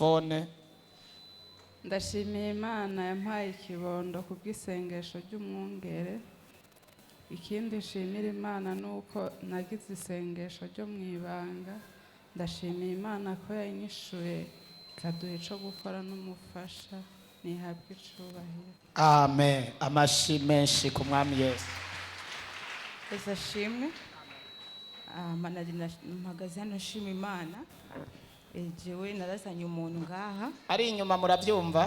Fone. Ndashimiye Imana yampaye ikibondo ku bw'isengesho ry'umwungere. Ikindi nshimira Imana ni uko nagize isengesho ryo mu ibanga. Ndashimiye Imana ko yanyishuye ikaduha ico gukora n'umufasha. Nihabwe icubahiro. Amen. Amashi menshi ku Mwami Yesu. Yesu ashimwe. Mpagaze hano nshima Imana. Jewe narazanye umuntu ngaha. Ari inyuma murabyumva?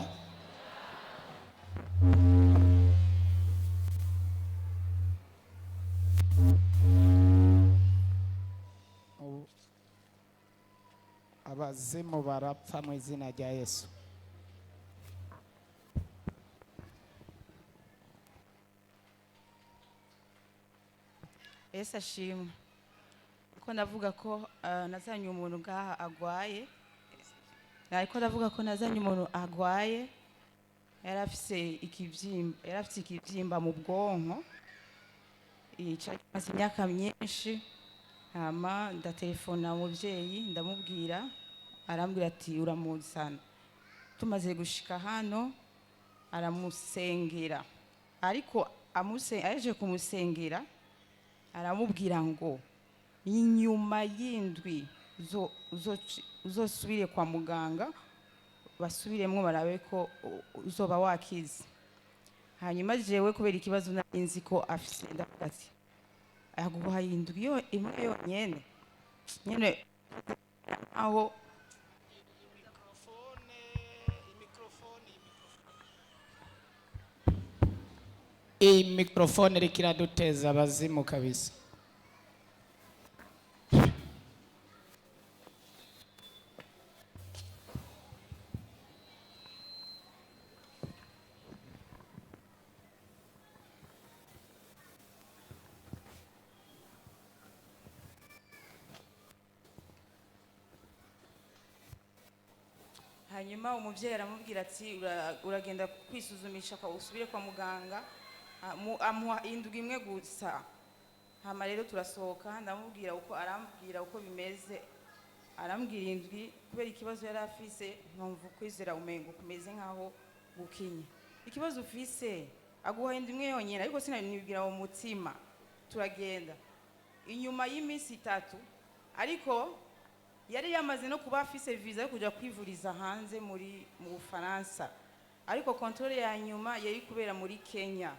Ubu abazimu barapfa mu izina rya Yesu. Yesu ashimwe. Ko ndavuga ko nazanye umuntu ngaha agwaye. Ariko ndavuga ko nazanye umuntu agwaye, yari afise ikibyimba mu bwonko. Imaze imyaka myinshi. Hama ndatelefona umubyeyi, ndamubwira, arambwira ati uramuzana. Tumaze gushika hano aramusengera, ariko aje kumusengera aramubwira ngo inyuma y'indwi uzosubire kwa muganga, basubiremwo barabe ko uzoba wakize. Hanyuma jewe kubera ikibazo nari nzi ko afise, ndavuga ati aguhaye indwi yo imwe yonyene nyene aho. Iyi mikrofone iriko iraduteza abazimu kabisa. Hanyuma umubyeyi aramubwira ati uragenda kwisuzumisha usubire kwa muganga. Amuha indwi imwe gusa. Hama rero turasohoka, ndamubwira uko, arambwira uko bimeze, arambwira indwi. Kubera ikibazo yari afise, nkumva ukwizera umengo kumeze nkaho gukinye ikibazo ufise, aguha indwi imwe yonyine, ariko sinabibwira mu mutima. Turagenda inyuma y'iminsi 3, ariko yari yamaze no kuba afise visa yo kuja kwivuriza hanze mu Bufaransa, ariko contrôle ya nyuma yari kubera muri Kenya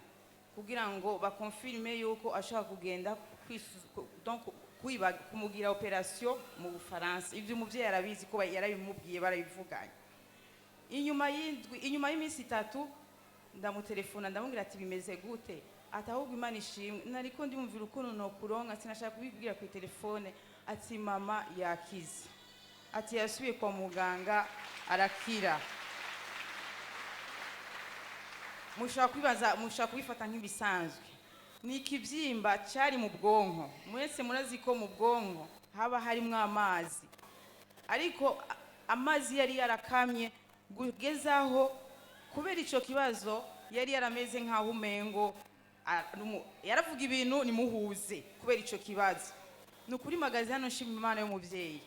kugira ngo bakonfirme yuko ashaka kugenda donc kumugira opération mu Bufaransa. Ivyo umuvyeyi arabizi ko yarabimubwiye, barabivuganye. Inyuma y'indwi, inyuma y'iminsi 3 ndamutelefona, ndamubwira ati bimeze gute? Ati ahubwo Imana ishimwe, nariko ndimumvira ukuntu nokuronka, sinashaka kubibwira ku telefone. Ati mama yakize, ati yasubiye kwa muganga arakira. Mushobora kwibaza, mushobora kubifata nk'ibisanzwe. Ni ikibyimba cyari mu bwonko. Mwese murazi ko mu bwonko haba harimo amazi, ariko amazi yari yarakamye kugezaho kubera icyo kibazo yari yarameze nk'aho umengo yaravuga ibintu nimuhuze kubera icyo kibazo. Ni ukuri magazi hano nshima Imana y'umubyeyi.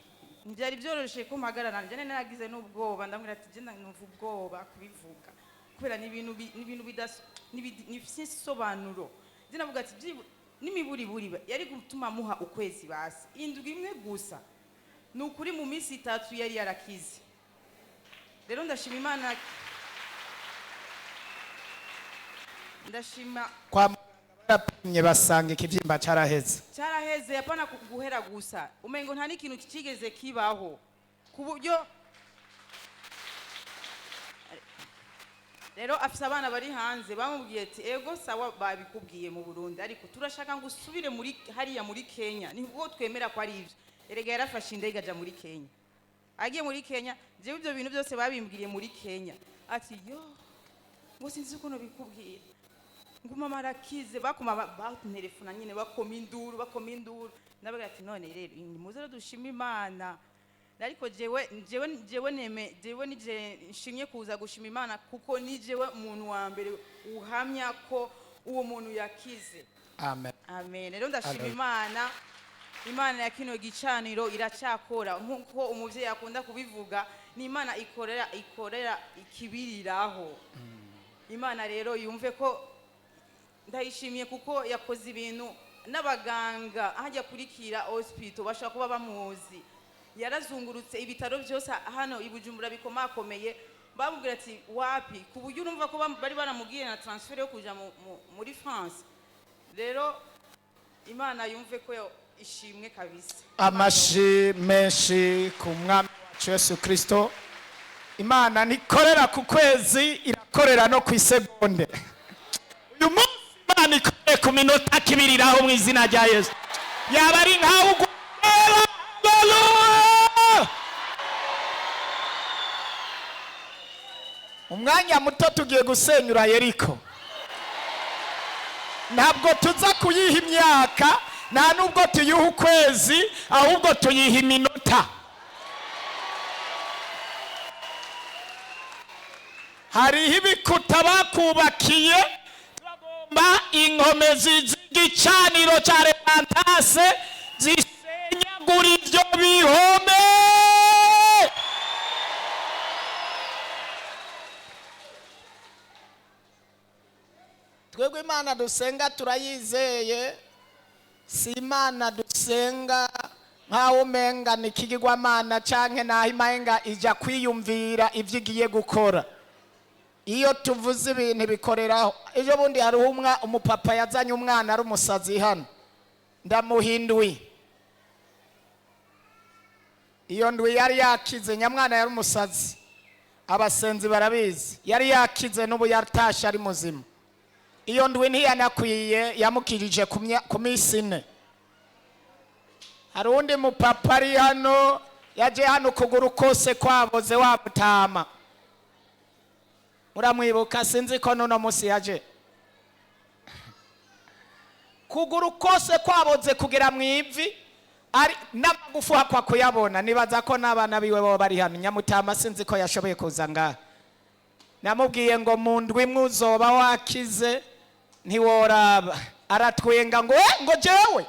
Ntibyari byoroshye ko mpagarara, njye naragize n'ubwoba. Ndamubwira ati njye numva ubwoba kubivuga kubera ni ibintu nibifise insobanuro. Njye navuga ati n'imiburiburi yari gutuma muha ukwezi, basi indwi imwe gusa. Ni ukuri mu minsi 3 yari yarakize. Rero ndashima Imana, ndashima. Kwa muganga barapimye basanga ikibyimba caraheze? Cyaraheze, apana guhera gusa, umengo nta n'ikintu kigeze kibaho. Ku buryo rero afise abana bari hanze bamubwiye ati ego sawa, babikubwiye mu Burundi, ariko turashaka ngo usubire muri hariya muri Kenya nibwo twemera ko ari ibyo. Erega yarafashe indege aja muri Kenya. Agiye muri Kenya, jewe ibyo bintu byose babimbwiriye muri Kenya. Ati yo, ngo sinzi ukuntu bikubwira, ngo mama arakize. Bakoma bantelefona nyine, bakoma induru, bakoma induru. Ndabaga ati none rero nimuze rero dushime Imana. Ariko jewe neme jewe nije nshimye kuza gushima Imana, kuko ni jewe umuntu wa mbere uhamya ko uwo muntu yakize. Amen. Amen. Rero ndashima Amen. Imana. Imana ya kino gicaniro iracyakora nk'uko umuvyeyi akunda kubivuga. Ni Imana ikorera ikibiriraho. Imana rero yumve ko ndayishimiye, kuko yakoze ibintu n'abaganga hajya kurikira hospital bashobora kuba bamuzi. Yarazungurutse ibitaro byose hano i Bujumbura bikomakomeye, bamubwira ati wapi, ku buryo urumva ko bari baramubwiye na transfert yo kuja muri France. Rero Imana yumve ko ishimwe kabisa. Amashi menshi ku Mwami wacu Yesu Kirisito. Imana ntikorera ku kwezi, irakorera no ku isegonde. Uyu munsi Imana ikoreye ku minota kibiriraho mu izina rya Yesu. Yaba ari nkawe ugutera haleluya. Umwanya muto tugiye gusenyura Yeriko. Ntabwo tuza kuyiha imyaka, nta nubwo tuyiha ukwezi, ahubwo tuyiha iminota. Hariho ibikuta bakubakiye, turagomba inkomezi z'igicaniro cya repentance zisenyagura ibyo bihome. Twebwe Imana dusenga turayizeye, si Imana dusenga nk'aho umenga ni ikigirwamana canke naho imenga ijya kwiyumvira ibyo igiye gukora. Iyo tuvuze ibintu bikoreraho. Ejo bundi hariho umupapa yazanye umwana ari umusazi hano, ndamuha indwi. Iyo ndwi yari yakize. Nyamwana yari umusazi, abasenzi barabizi. Yari yakize, n'ubu yatashe ari muzima. Iyo ndwi ntiyanakwiye, yamukirije ku minsi 4. Hari uwundi mupapa ari hano, yaje hano ukuguru kose kwaboze, wamutama muramwibuka, sinzi ko n'uno munsi yaje, kuguru kose kwaboze kugera mu ivi, ari n'amagufu hakwa kuyabona. Nibaza ko n'abana biwe bo bari hano. Nyamutama sinzi ko yashoboye kuza ngaha. Namubwiye ngo mu ndwi imwe uzoba wakize, ntiworaba. Aratwenga ngo ngo jewe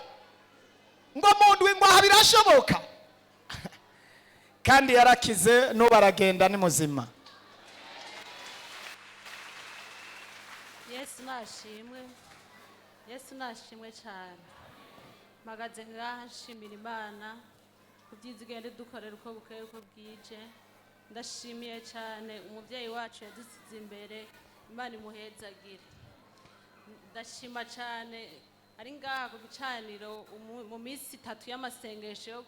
ngo mu ndwi ngo aha birashoboka? Kandi yarakize, n'ubu aragenda ni muzima. Yesu nashimwe, Yesu nashimwe cyane. Mpagaze ngaha nshimira Imana ku byiza igenda idukorera uko bukeye uko bwije. Ndashimiye cyane umubyeyi wacu yadusize imbere, Imana imuhezagire. Ndashima cyane ari ngaha ku gicaniro mu minsi 3 y'amasengesho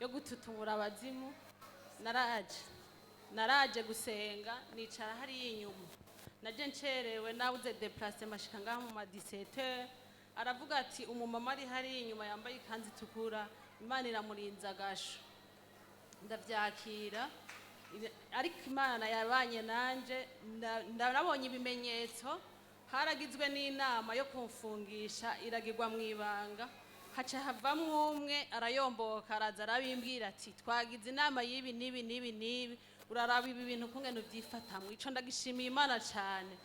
yo gututumura abazimu. Naraje gusenga, nicara hariya inyuma, naje ncerewe, nabuze déplacement, mashika ngaha mu ma 17. Aravuga ati umumama ari hariya inyuma yambaye ikanzu itukura, Imana iramurinza agasho. Ndavyakira, ariko Imana yabanye nanje, nabonye ibimenyetso. Haragizwe n'inama yo kumfungisha, iragirwa mu ibanga, haca havamwo umwe arayomboka, araza arabimbwira ati twagize inama y'ibi n'ibi n'ibi n'ibi, uraraba ibi bintu kungene uvyifatamwo. Ico ndagishimiye Imana cane,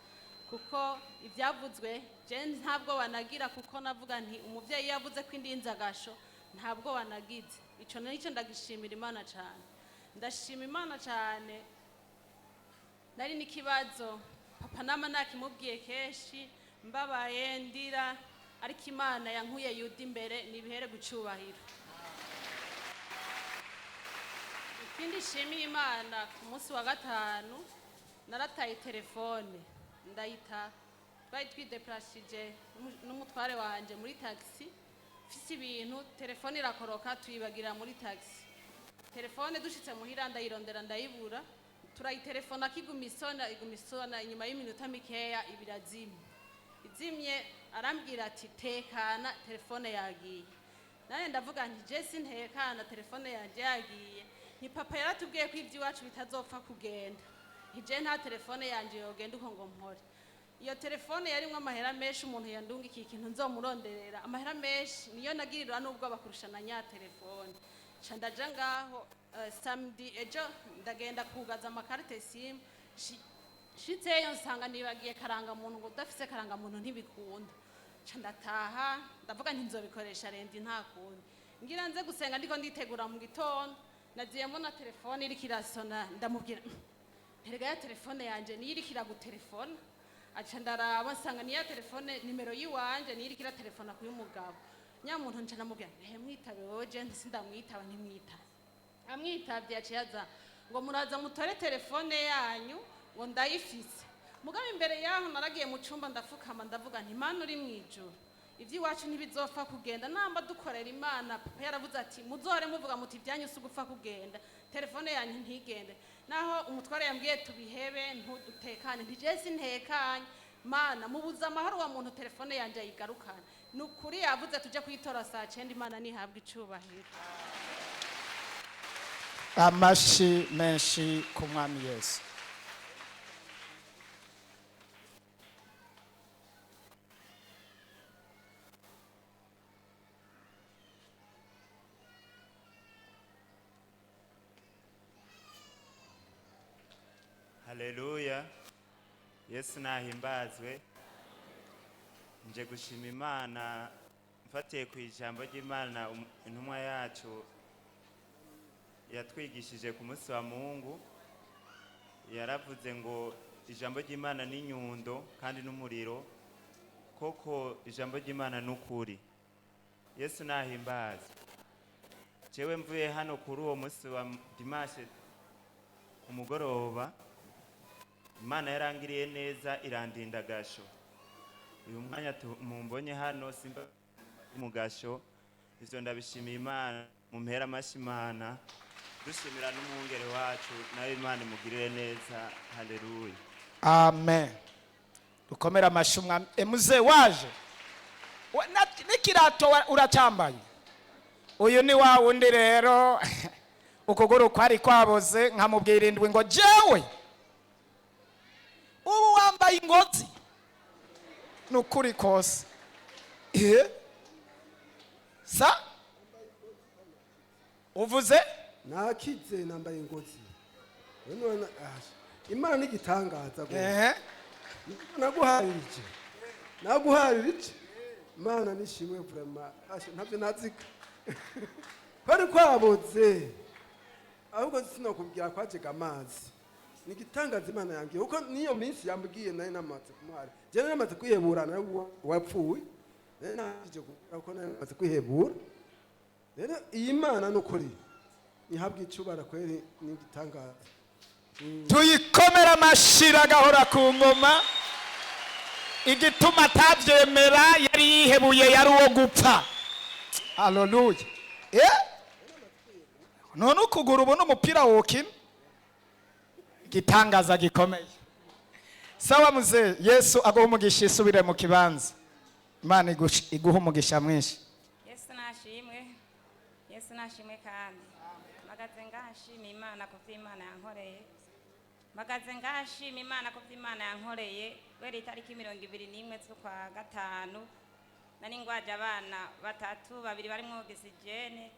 kuko ivyavuzwe je ntabwo banagira, kuko navuga nti umuvyeyi yavuze ko indinze agasho, ntabwo banagize. Ico nico ndagishimira Imana cane. Ndashima Imana cane. Nari n'ikibazo papa nama nakimubwiye kenshi, mbabaye ndira, ariko Imana yankuye Yuda imbere, nibihere gucubahiro. Ikindi nshimiye Imana, ku munsi wa gatanu narataye telefone, ndayita. Twari twideplashije n'umutware wanje muri taxi, mfise ibintu, telefone irakoroka, tuyibagira muri taxi. Telefone dushitse muhira ndayirondera ndayibura, turayitelefona kiguma isona, iguma isona, inyuma y'iminota mikeya ibirazimye. Izimye arambwira ati tekana, telefone yagiye. Nanjye ndavuga nti je sintekana telefone yanje yagiye, nti papa yaratubwiye ko iby'iwacu bitazopfa kugenda, nti je nta telefone yanje yogenda uko ngo mpore. Iyo telefone yarimwo amahera menshi, umuntu yandungikiye ikintu nzomuronderera amahera menshi, niyo nagirirwa n'ubwoba kurusha na nya telefone. Nca ndaja ngaho samedi ejo ndagenda kugaza amakarite SIM, nshitseyo nsanga nibagiye karangamuntu, ngo udafise karangamuntu ntibikunda. Nca ndataha, ndavuga nti nzobikoresha rendi, nta kundi. Ngira nze gusenga, ndiko nditegura mu gitondo. Nagiye mbona telefone iriko irasona, ndamubwira: "Erega ya telefone yanje niyo iriko iragutelefona." Aca ndaraba nsanga niya telefone, nimero yiwanje niyo iriko iratelefona kuyu mugabo nyamuntu. Nca ndamubwira: "Ehe, mwitabe wewe." Je sindamwitaba, ntimwitabe. Amwitabye, yaciye aza ngo: "Muraza mutore telefone yanyu," ngo: "Ndayifise." Mugabo imbere yaho naragiye mu cumba, ndafukama, ndavuga nti: "Mana uri mu ijuru, iby'iwacu ntibizopfa kugenda namba dukorera Imana. Papa yaravuze ati: 'Muzohore muvuga muti ibyanyu si ugupfa kugenda.' Telefone yanyu ntigende, naho umutware yambwiye tubihebe, ntudutekane, ntije sintekanye. Mana, mubuze amahoro wa muntu, telefone yanjye ayigarukana." Ni ukuri, yavuze tujye kuyitora saa 9. Imana ntihabwe icubahiro. Amashi menshi ku Mwami Yesu. Haleluya, Yesu nahimbazwe. Nje gushima Imana mfatiye ku ijambo ry'Imana intumwa yacu yatwigishije ku munsi wa Mungu. Yaravuze ngo ijambo ry'Imana ni inyundo kandi n'umuriro. Koko ijambo ry'Imana ni ukuri. Yesu nahimbazwe. Jewe mvuye hano kuri uwo munsi wa dimanche ku mugoroba, Imana yarangiriye neza, irandinda agasho. Uyu mwanya mumbonye hano simba mu gasho. Ivyo ndabishimiye Imana. Mumpera amashyi Imana, dushimira n'umwungere wacu nawe. Imana imugirire neza. Haleluya. Amen. Dukomere amashyi Umwami. Emuze waje n'ikirato uracyambaye. Uyu ni wa wundi rero ukuguru kwari kwaboze, nkamubwira indwi ngo jewe ubu wambaye ingozi. Ni ukuri kose. Sa uvuze? Nakize, nambaye ingozi. None, Imana ni igitangaza rwose. Naguharije, naguharije. Imana nishimwe vraiment. Ntabyo nazika kwari kwaboze, ahubwo sinokubwira kwajega amazi. Ni igitangaza Imana yangiye, kuko niyo minsi yambwiye nari namaze kumuhara. Jewe nari namaze kwihebura, nawe wapfuye nari naje kuko nari namaze kwihebura. Rero iyi Mana ni ukuri ihabwa icubara kweri, ni igitangaza. Tuyikomera amashira agahora ku ngoma. Igituma atabyemera, yari yihebuye, yari uwo gupfa. Haleluya! None ukuguru ubu n'umupira wokina, igitangaza gikomeye. Sawa muze, Yesu aguha umugisha. Isubire mu kibanza. Imana iguha umugisha mwinshi. Yesu nashimwe, Yesu nashimwe. Kandi mpagaze ngaha nshima Imana ku byo Imana yankoreye. Mpagaze ngaha nshima Imana ku byo Imana yankoreye. Guhera itariki 21 z'ukwa gatanu nari ngwaje abana batatu, babiri barimwo ogisijene.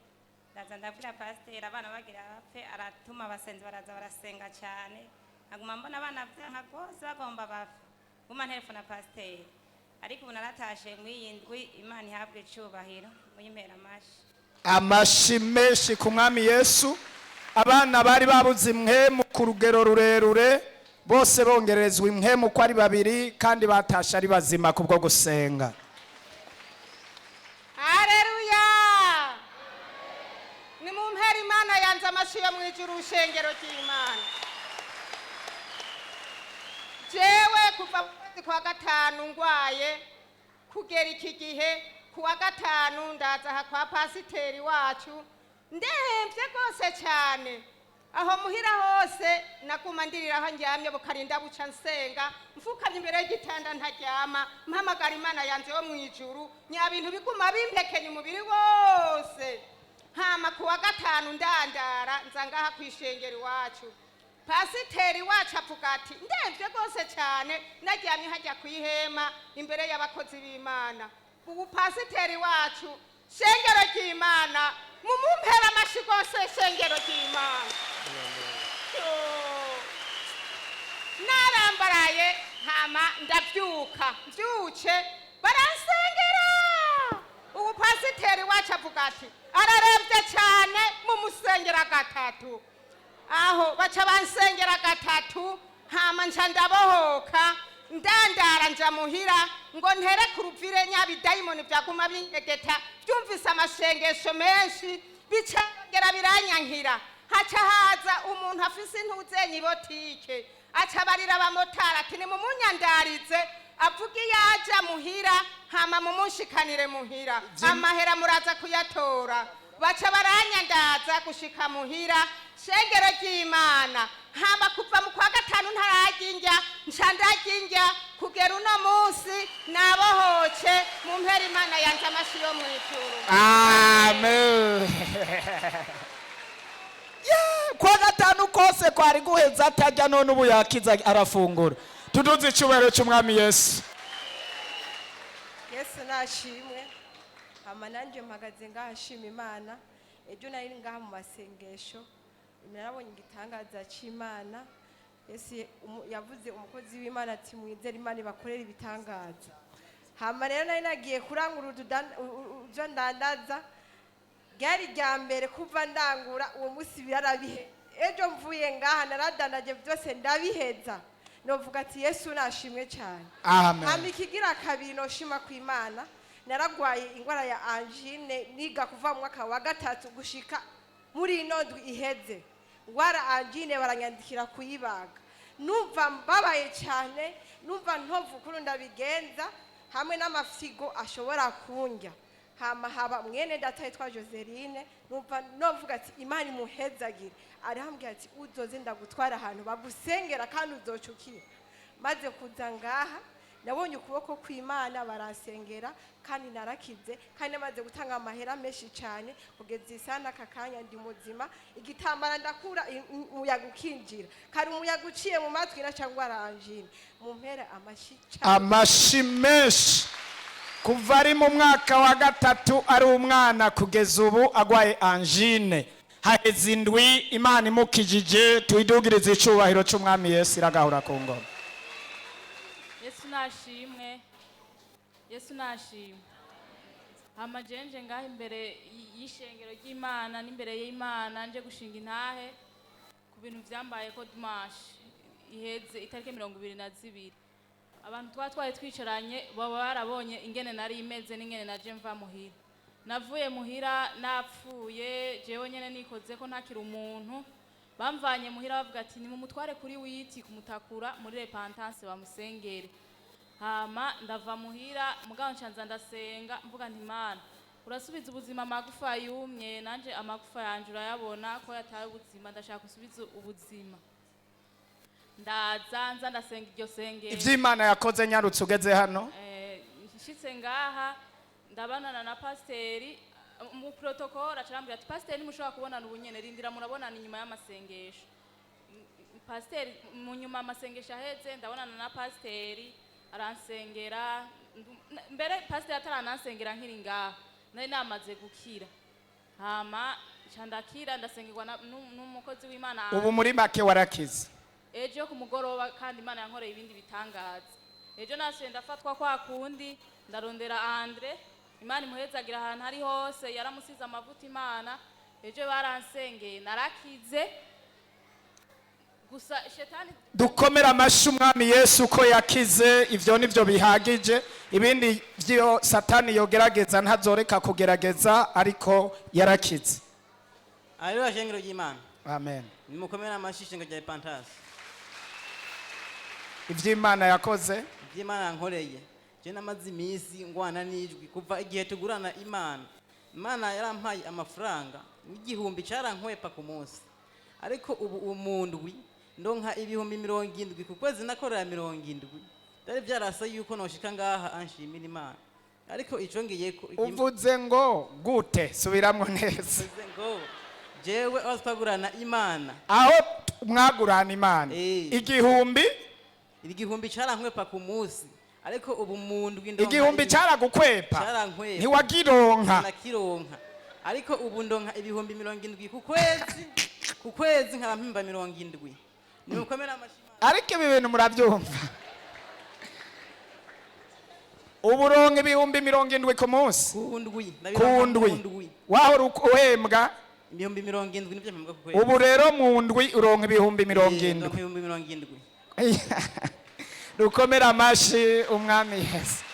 Ndaza ndabwira pasiteri abana bagira bapfe, aratuma abasenzi baraza barasenga cyane. Nkaguma mbona abana vyanka rwose, bagomba bapfe, nguma nterefona pasiteri. Ariko ubu naratashe mw'iyi ndwi. Imana ihabwe icubahiro, muyimpera amashi. Amashi menshi ku Mwami Yesu. Abana bari babuze impwemu ku rugero rurerure, bose bongererezwa impwemu uko ari babiri, kandi batashe ari bazima kubwo gusenga. Hareruya! Ni mu mpera Imana yanze amashi yo mu ijuru, urushengero ry'Imana. Jewe kuva mu kwezi kwa gatanu ngwaye kugera iki gihe, ku wa gatanu ndaza aha kwa pasiteri wacu ndemvye rwose cyane. Aho muhira hose naguma ndirira, aho ndyamye bukarinda buca, nsenga mfukamye imbere y'igitanda, ntaryama, mpamagara Imana yanze yo mu ijuru. Nyabintu biguma bimpekenya umubiri wose. Hama ku wa gatanu ndandara, nza ngaha kw'ishengero iwacu. Pasiteri wacu avuga ati ndemvye rwose cyane, naryamye hajya ku ihema imbere y'abakozi b'Imana. Ubu pasiteri wacu, shengero ry'Imana, mumumpera amashi rwose, shengero ry'Imana. Yo. Narambaraye, hama ndabyuka, mbyuke baransengera. Ubu pasiteri wacu avuga ati ararembye cyane, mumusengera gatatu. Aho baca bansengera gatatu, hama nca ndabohoka, ndandara nja muhira ngo ntere ku ruvire. Nyabidayimoni byaguma binyegeta, byumvise amashengesho menshi bicongera biranyankira. Haca haza umuntu afise intuzenyi botike, aca barira abamotari ati nimumunyandarize, avuga iyo aja muhira, hama mumushikanire muhira, amahera muraza kuyatora. Baca baranyandaza gushika muhira. Shengero ry'Imana, hama kuva mu kwa gatanu ntararya indya, nca ndarya indya kugera uno munsi nabohoce. Mu mpera Imana yanje amashi yo mw'ijuru. Amen. Yeah, kwa gatanu kose kwari guheza atajya, none ubu yakiza arafungura. Tuduze icyubahiro cy'Umwami Yesu. Yesu nashimwe. Hama nanjye mpagaze ngaha nshima Imana. Ejo nari ngaha mu masengesho, narabonye igitangaza cy'Imana. Yesu yavuze umukozi w'Imana ati mwizere Imana ibakorere ibitangaza. Hama rero nari nagiye kurangura ibyo ndandaza, ryari irya mbere kuva ndangura uwo munsi birarabihe. Ejo mvuye ngaha naradandaje byose ndabiheza, novuga ati Yesu nashimwe cyane. Amen. Hama ikigira kabiri noshima ku Imana, naragwaye ingwara ya angine niga kuva mu mwaka wa gatatu gushika muri ino ndwi iheze. Ngwara angine baranyandikira kuyibaga, numva mbabaye cyane, numva ntovu ukuntu ndabigenza hamwe n'amafyigo ashobora kundya. Hama haba mwene data yitwa Joseline, numva novuga ati Imana imuhezagire, arambwira ati uzoze ndagutwara ahantu bagusengera kandi uzocukira. Maze kuza ngaha nabonye ukuboko kw'Imana, baransengera kandi narakize, kandi namaze gutanga amahera menshi cyane. Kugeza isaha n'aka kanya ndi muzima. Igitambara ndakura umuyaga ukinjira, kari umuyaga uciye mu matwi na cyangwa arangine. Mu mpera amashi cyane. Amashi menshi. Kuva ari mu mwaka wa gatatu ari umwana kugeza ubu agwaye angine, haheze indwi Imana imukijije. Tuyidugirize icyubahiro cy'Umwami Yesu, iragahora ku ngoma. Yesu nashimwe, Yesu nashimwe. Hama jenje ngaho imbere y'ishengero ry'Imana n'imbere y'Imana nje gushinga intahe ku bintu vyambaye ko dimanche iheze itariki 22. Abantu twaba twari twicaranye baba barabonye ingene nari imeze n'ingene naje mva muhira. Navuye muhira napfuye, jewe nyene nikoze ko ntakiri umuntu. Bamvanye muhira bavuga ati nimumutware kuri witi kumutakura muri repentance bamusengere. Hama ndava muhira, mugabo ncanza ndasenga mvuga nti Imana urasubiza ubuzima amagufa yumye, nanje amagufa yanje urayabona ko yataye ubuzima, ndashaka gusubiza ubuzima. Ndaza nza ndasenga iryo sengero. Iby'Imana yakoze, nyarutse ugeze hano. Nshitse ngaha ndabanana na pasiteri mu protocole, acarambwira ati pasiteri ntimushobora kubonana ubu nyene, rindira murabonana inyuma y'amasengesho. Pasiteri mu nyuma amasengesho aheze ndabonana na pasiteri aransengera. Mbere pasiteri ataranansengera nkiri ngaha nari namaze gukira. Hama nca ndakira, ndasengerwa n'umukozi w'Imana. Ubu muri make warakize. Ejo ku mugoroba kandi Imana yankoreye ibindi bitangaza. Ejo nasuye ndafatwa kwa kundi, ndarondera Andre, Imana imuhezagira ahantu ari hose, yaramusize amavuta Imana. Ejo baransengeye narakize, gusa shetani. Dukomere amashyi Umwami Yesu ko yakize. Ibyo nibyo bihagije, ibindi byo Satani yogerageza ntazoreka kugerageza, ariko yarakize. Haleluya, shengero ry'Imana. Amen. Nimukomere amashyi ishengero rya Epantasi. Iby'Imana yakoze. Iby'Imana yankoreye, je namaze iminsi ngwana n'ijwi kuva igihe tugurana Imana. Imana yarampaye amafaranga n'igihumbi carankwepa ku munsi, ariko ubu umundwi ndonka 70,000 ku kwezi, nakorera 70. Byari byarasa yuko noshika ngaha anshimira Imana, ariko icongeyeko Uvuze ngo gute? Subiramwo neza. Uvuze ngo jewe aho twagurana Imana, aho mwagurana Imana igihumbi, igihumbi carankwepa ku munsi, ariko ubu mu ndwi ndonka Igihumbi caragukwepa? Carankwepa. Ntiwagironka? Nakironka, ariko ubu ndonka 70,000 ku kwezi, ku kwezi nkaba mpimba 70. Nimukomere amashyi. Ariko ibi bintu murabyumva? Ubu uronka 70,000 ku munsi? Ku ndwi. Ku Ndabironka. ndwi. Ku ndwi. Wahora uhembwa? 70,000 nibyo mpembwa ku kwezi. Ubu rero mu ndwi uronka ibihumbi mirongo Eh, indwi. ndonka 70,000. Rukomera amashi Umwami Yesu.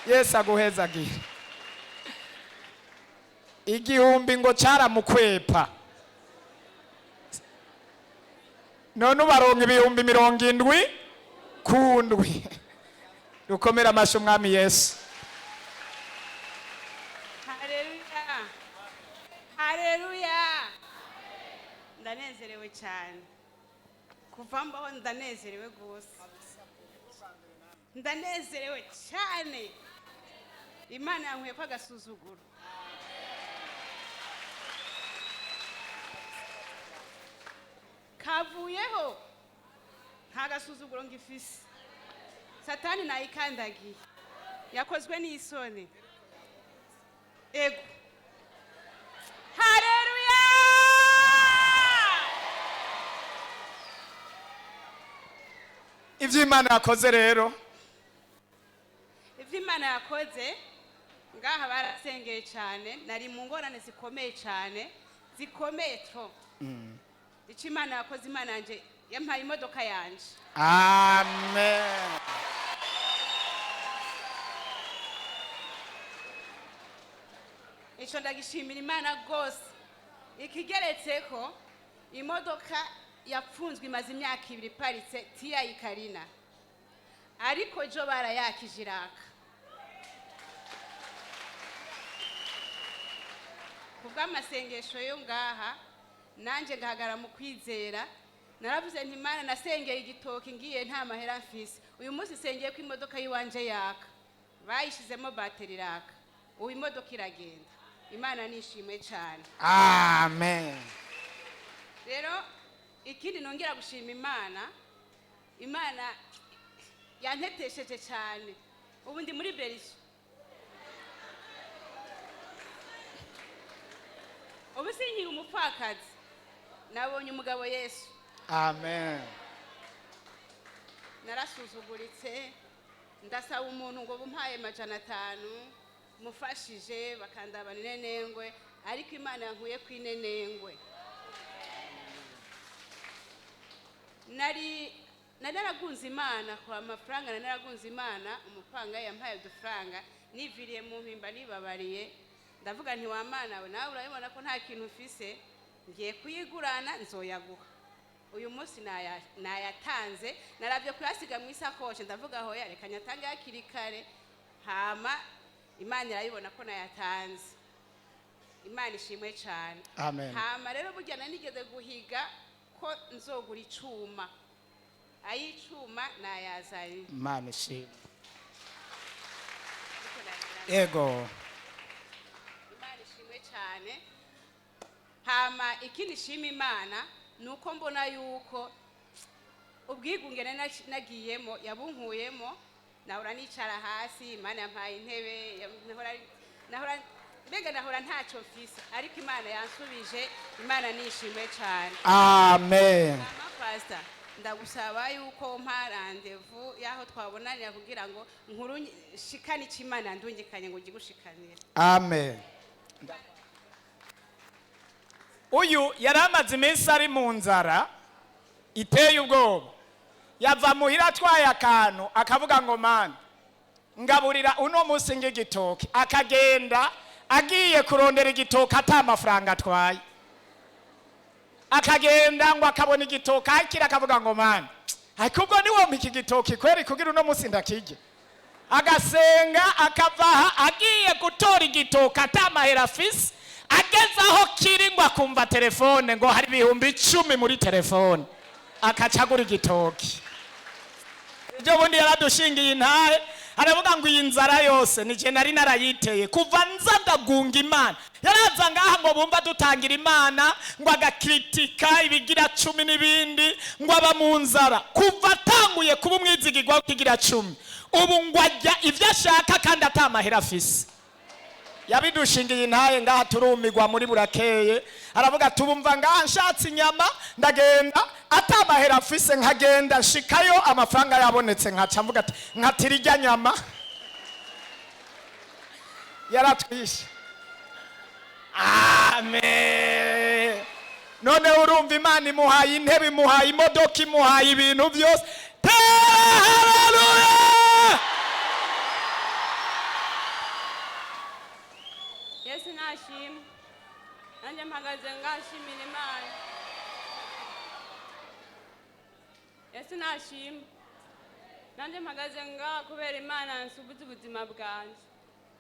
Yesu aguhezagire. 1000 ngo cyaramukwepa, none ubaronka 70,000 ku ndwi. Rukomera amashi Umwami Yesu. Haleluya, haleluya! Ndanezerewe cyane. Kuva mbaho ndanezerewe rwose, ndanezerewe cyane. Imana yankuye ko agasuzuguro. Kavuyeho, nta gasuzuguro ngifise. Satani nayikandagiye, yakozwe n'isoni. Ego, haleluya! Ibyo Imana yakoze rero? Ibyo Imana yakoze, ngaha barasengeye cyane. Nari mu ngorane zikomeye cyane, zikomeye trop. Icyo Imana yakoze, Imana yanjye yampaye imodoka yanjye. Amen. Icyo ndagishimira Imana rwose. Ikigeretse ko imodoka yapfunzwe, imaze imyaka 2 iparitse, Tiyayi Karina, ariko jo barayakije iraka ku bw'amasengesho yo ngaha. Nanjye ngahagarara mu kwizera. Naravuze nti: "Imana, nasengeye igitoki ngiye nta mahera mfise. Uyu munsi sengeye ko imodoka y'iwanje yaka." Bayishizemo bateri iraka, ubu imodoka iragenda. Imana nishimwe cyane. Amen. Rero ikindi nongera gushima Imana, Imana yantetesheje cyane. Ubu ndi muri berceau. Ubu sinkiri umupfakazi, nabonye umugabo Yesu. Amen. Narasuzuguritse, ndasaba umuntu ngo bumpaye 500 mufashije, bakandabana inenengwe, ariko Imana yankuye ku inenengwe. Nari naragunze Imana kwa mafaranga, nari naragunze Imana. Umupanga yampaye udufaranga, niviriye mu mpimba, nibabariye. Ndavuga nti: "Wa Mana we, nawe urabibona ko nta kintu mfise, ngiye kuyigurana, nzoyaguha." Uyu munsi nayatanze. Narabye kuyasiga mu isakoshi, ndavuga: "Hoya, reka nyatange hakiri kare." Hama Imana irabibona ko nayatanze. Imana ishimwe cyane. Amen. Hama rero burya nari nigeze guhiga ko nzogura icuma, ay'icuma nayazanye. Imana ishimwe. Yego. Imana ishimwe cyane. Hama ikindi shima Imana ni uko mbona yuko ubwigunge nari nagiyemo yabunkuyemo. Nahora nicara hasi, Imana yampaye intebe. Nahora mbega nahora ntacyo mfise, ariko Imana yansubije. Imana nishimwe cyane. Amen. Mama Pastor, ndagusaba yuko mpa rendez-vous y'aho twabonanira kugira ngo nkuru shikane icyo Imana yandungikanye ngo ngigushikanire. Amen. Uyu yari amaze iminsi ari mu nzara iteye ubwoba. Yava muhira atwaye akantu, akavuga ngo: "Mana, ngaburira uno munsi ng'igitoki." Akagenda agiye kurondera igitoki ata amafaranga atwaye. Akagenda ngo akabona igitoki akira, akavuga ngo: "Mana, ariko ubwo niwompa iki gitoki kweri kugira uno munsi ndakirya." Agasenga, akava aha agiye gutora igitoki ata mahera afise. Ageze aho kiri ngo akumva telefone ngo hari 10,000 muri telefone, akaca agura igitoki. Ejo bundi yaradushingiye intahe, aravuga ngo iyi nzara yose nije nari narayiteye kuva nza ndagunga Imana. Yaraza ngaha ngo bumva dutangira Imana, ngo agakritika ibigira cumi n'ibindi, ngo aba mu nzara. Kuva atanguye kuba umwizigirwa w'ikigira cumi, ubu ngo ajya ibyo ashaka kandi atamahera afise. Yabidushingiye intahe ngaha, turumigwa muri burakeye. Aravuga, tubumva ngaha nshatse inyama ndagenda atamahera afise, nkagenda nshikayo amafaranga yabonetse, nkaca mvuga ati nkatira irya nyama. Yaratwishe. Amen. Noneho urumva, Imana imuhaye intebe, imuhaye imodoka, imuhaye ibintu byose. Tera haleluya! Yesu nashimwe. Nanjye mpagaze ngashimira Imana. Yesu nashimwe. Nanjye mpagaze ngaha kubera Imana nsubiza ubuzima bwanjye.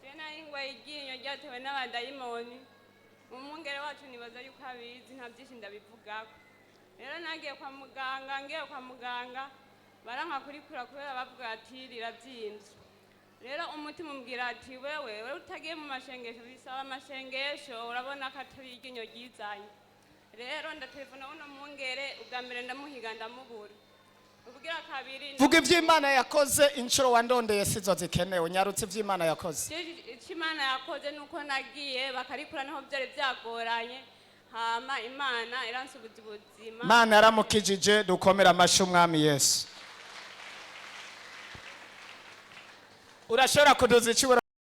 Jewe nari ngwaye iryinyo ryatewe n'abadayimoni. Umwungere wacu nibaza yuko abizi, nta byinshi ndabivugako. Rero nagiye kwa muganga, ngiye kwa muganga baranka kurikura kubera bavuga ati riravyimbye. Rero umutima umbwira ati wewe utagiye mu mashengesho, bisaba amashengesho, urabona ko atari iryinyo ryizanye. Rero ndatelefona uno mwungere ubwa mbere, ndamuhiga ndamubura, ubwira kabiri. Vuga iby'Imana yakoze. Inshuro wandondeye sizo zikenewe, nyarutse iby'Imana yakoze. Icyo Imana yakoze ni uko nagiye bakarikura, niho byari byagoranye, hama Imana iransubiza ubuzima. Imana yaramukijije. Dukomere amashyi Umwami Yesu. Urashobora kuduza icyubahiro.